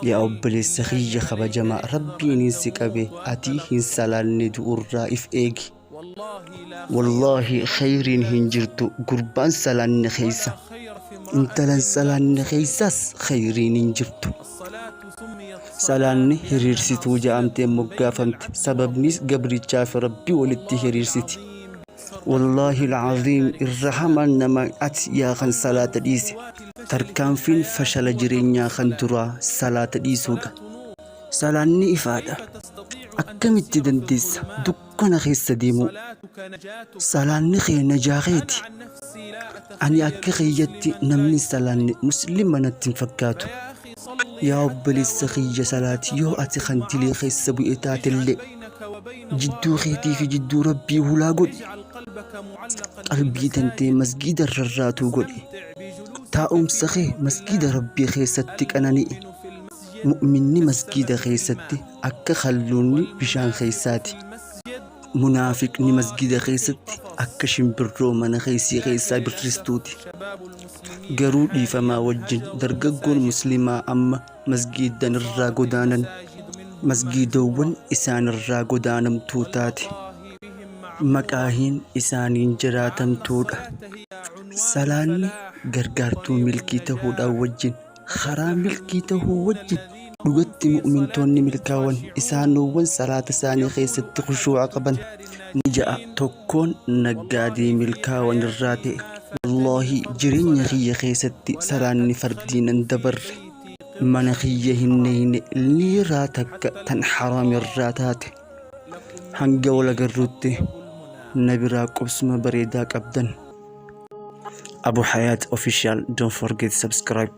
Yaa obboleessa kiyya kabajamaa, Rabbiinin si qabe, atii hin salaanne du'urraa if eegi. Wallaahi khayriin hin jirtu gurbaan salaanne keessa. Intalan salaanne keessaas khayriin hin jirtu. Salaanni hiriirsituu ja'amtee moggaafamte. Sababnis gabrichaa fi Rabbii walitti hiriirsiti. Wallaahi al'aziim, irra hamaan nama ati yaa kan salaata dhiise. Tarkaanfiin fashala jireenyaa kan duraa salaata dhiisuudha. Salaanni ifaadha. Akkamitti dandeessa dukkana keessa deemuu? Salaanni kee najaa keeti. Ani akka kiyyatti namni hin salaanne muslima natti hin fakkaatu. Yaa obboleessa kiyya, salaati, yoo ati kan dilii keessa bu'e taatellee jidduu keetii fi jidduu Rabbii hulaa godhi. Qalbii tantee masgiida rarraatuu godhi. Taa'umsa kee masgiida Rabbii keessatti qanani'i. Mu'minni masgiida keessatti akka kalluunni bishaan keessaati. Munaafiqni masgiida keessatti akka shimbirroo mana keessii keessaa birristuuti. Garuu dhiifamaa wajjin, dargaggoon muslimaa amma masgiiddan irraa godaanan, masgiidowwan isaanirraa godaanamtuu taate. Maqaahiin isaaniin jiraatamtuudha. Salaanni gargaartuu milkii tahuudhaan wajjin, karaa milkii tahuu wajjin, dhugatti mu'mintoonni milkaawan isaanowwan salaata isaanii keessatti khushuu'a qaban, ni ja'a tokkoon naggaadee milkaawan irraa ta'e: "Wallaahi, jireenya kiyya keessatti salaanni fardii nan dabarre, mana kiyya hin neeyne liiraa takka tan haraam irraa taate." Hanga wal agarruutti na biraa qubsuma bareedaa qabdan. Abu Hayat Official, don't forget subscribe.